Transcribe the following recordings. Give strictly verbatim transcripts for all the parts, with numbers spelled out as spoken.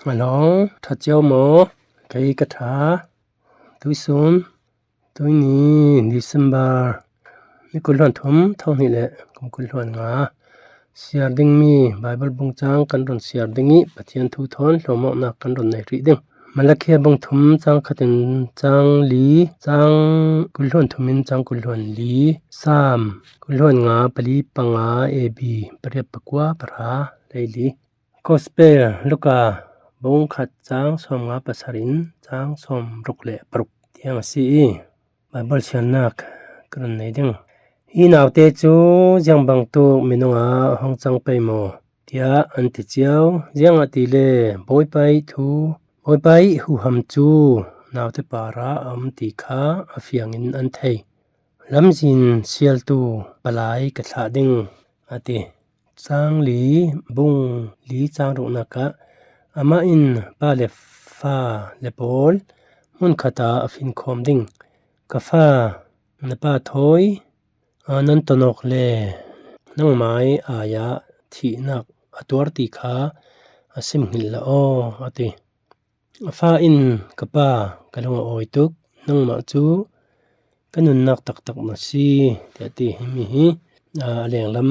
Along, ṭha ciau maw? Kei ka ṭha. Tuisun, tuini December ni kul hluan thum, thawng hnih le kum kul hluan nga siar dingmi Bible bung chang kan rawn siar ding ih, Pathian thu thawn hlawmawkna kan rawn nei hrih ding. Malakhia bung thum chang khatin chang li, chang kul hluan thumin chang kul hluan li, Sam kul hluan nga, pali panga, A B pariat pakua, pahra leili. Gospel Luka bung khat chang sawmnga pasarin chang sawmruk leh paruk tiang a si ih, Bible siarnak ka rawn nei ding. Hi naute chu ziang bangtuk minungah hawng chang pei maw? Tiah an ti ciau. Ziangahtile Bawipa ih thu, Bawipa ih huham chu naute parah a um ti kha a fiangin an thei. Lamzin sialtu palai ka thlah ding, a ti. Chang li, bung li chang ruknakah, amah in pa le fa le pawl hmun khatah a finkhawm ding. Ka fa, na pa thawi a nan tawnawk le nangmai aiah thihnak a tuar ti kha a simnghilh la aw, a ti. A fa in, ka pa, ka lung a awi tuk, nangmah chu ka nunnak taktak na si, tiah ti. Himi hi, a, a lenglam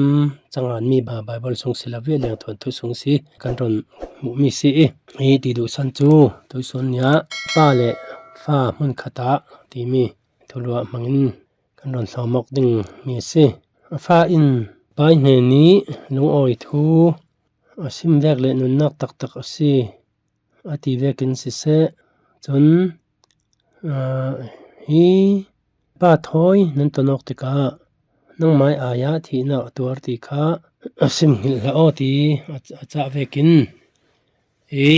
changa mi ba Bible sung si lo ih, a lengthuantu sung si kan rawn hmuh mi si ih, hi ti duhsan chu tuisun nia pa le fa hmun khatah timi thuluah hmangin kan rawn hlawmawk ding mi a si. A fa in pa ih hnenih lungawi thu a sim vek leh nunnak taktak a si, a ti vekin siseh, chun, a, hi pa thawi nan tawnawk tikah nangmai aiah thihnak a tuar ti kha a simnghilh hlah aw ti a, a chah vekin, i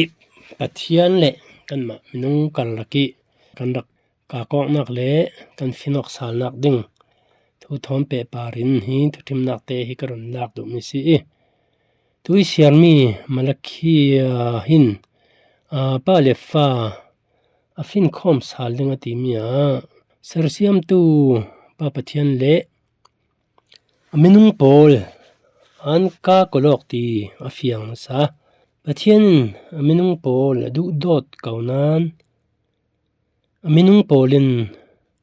Pathian leh kanmah minung kal lakih kan rak kakawknak leh kan finawksalnak ding thu thawn pehparin hi thuṭhimnakte hi ka rawn lak duh mi si ih, tui siarmi Malakhia hin, a, pa le fa a finkhawm sal ding a timi ah, sersiamtu Pa Pathian leh a minung pawl an kak awlawk ti a fiang nasa. Pathian in a minung pawl a duhdawt ko nan, a minung pawlin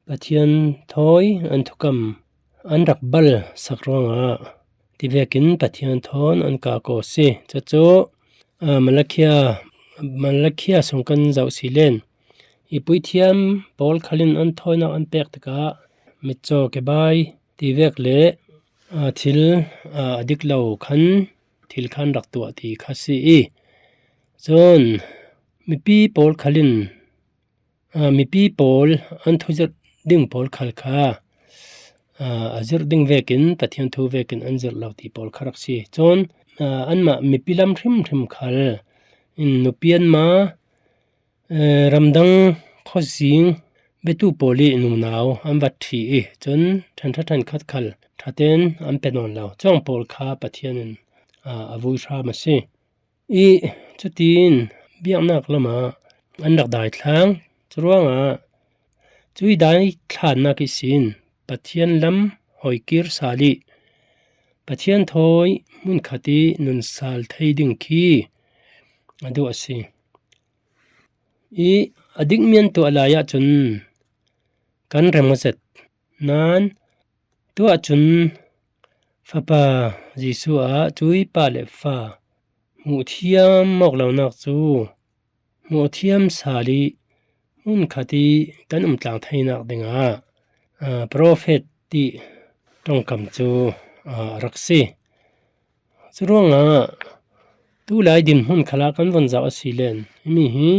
Pathian thawi an thukam an rak bal sak ruangah ti vekin Pathian thawn an kak aw si. Chu chu, a, Malakhia, Malakhia sung kan zoh si len, i puithiam pawl khalin an thawinak an pek tikah mitchaw kebai ti vek leh, a, thil, a, a dik lo khan thil khan rak tuah ti kha si ih, chun mipi pawl khalin, a, mipi pawl an thuzirh ding pawl khal kha, a, a zirh ding vekin, Pathian thu vekin an zirh lo ti pawl kha rak si. Chun, a, anmah mipi lam hrimhrim khal in nupi anma, a, ramdang khawzing biatu pawl ih nunau an va ṭhi ih, chun ṭhen ṭha ṭhenkhat khal ṭhaten an pe nawn lo. Chuang pawl kha Pathian in, a, a vui hram a si. Ih, chutiin biaknak lamah an rak daithlang. Churuangah cui daithlannak ihsin Pathian lam hawikir sal ih, Pathian thawi hmun khat ih nun sal thei ding khi a duh a si. Ih, a dik mian tuah lai ahcun kan rem ngazet. Nan, tuah cun Fapa Jesuh ah cui pa le fa hmuh thiam mawk lonak cu hmuh thiam sal ih hmun khat ih kan um tlang theinak dingah, aa, profet ih ṭongkam cu, aa, a rak si. Curuangah tulai dinhmun khalah kan von zoh a si len, himi hi,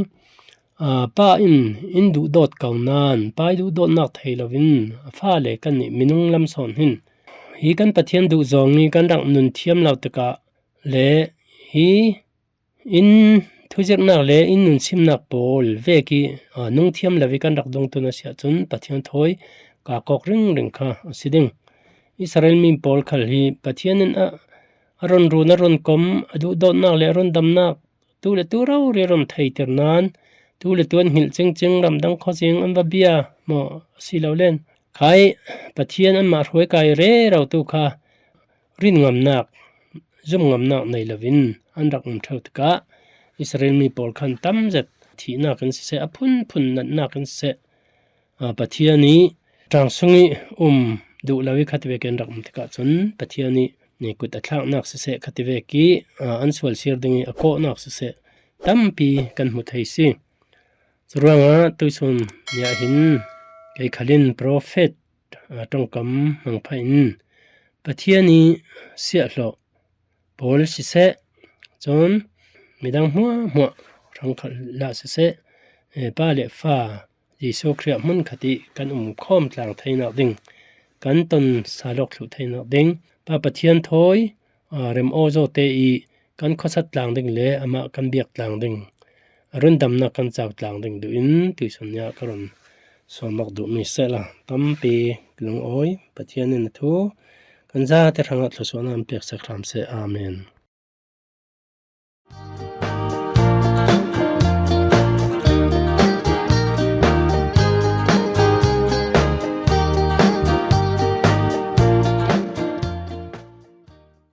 aa, pa in in duhdawt ko nan, pa ih duhdawtnak thei loin a fale kannih minung lam sawn hin hi kan Pathian duhzawng ih kan rak nun thiam lo tikah le hi in thuzirhnak le in nunsimnak pawl vek ih, aa, nung thiam lo ih kan rak dungtu na si ahcun Pathian thawi kak awk ringring kha a si ding. Israel mi pawl khal hi Pathian in a, a rawn run, a rawn kom, a duhdawtnak le a rawn damnak tu le tu rori a rawn theihtir nan, tu le tu an hngilh cingcing, ramdang khuazing an va bia maw a si lo len. Khai Pathian anmah hruaikai rerotu kha rin ngamnak, zum ngamnak nei loin an rak um ṭheu tikah Israel mi pawl khan tam zet thihnak in siseh, a phunphun natnak in siseh, aa, Pathian ih ṭaang sung ih um duh lo ih khativek in rak um tikah cun Pathian ih ni kut a thlaknak siseh, khativek ih, aa, an sual sir ding ih a kawhnak siseh, tampi kan hmu thei si. Curuangah tuisun ni ah hin kei khal in profet, aa, ṭongkam hmang phah in Pathian ih siahhlawh pawl siseh, cun midang hmuahhmuah hrang khalah siseh, eh, Pa le Fa Jesuh Khrih hmun khat ih kan um khawm tlang theinak ding, kan ton salawk thluh theinak ding, Pa Pathian thawi, aa, rem aw zawte ih kan khuasat tlang ding le amah kan biak tlang ding, a rundamnak kan cau tlang ding duh in tuisun ni ah ka run sualmak duhmi sehla, tampi lungawi Pathian in a thu kan zate hrangah thluasuahnak an pek sek hram seh. Amen.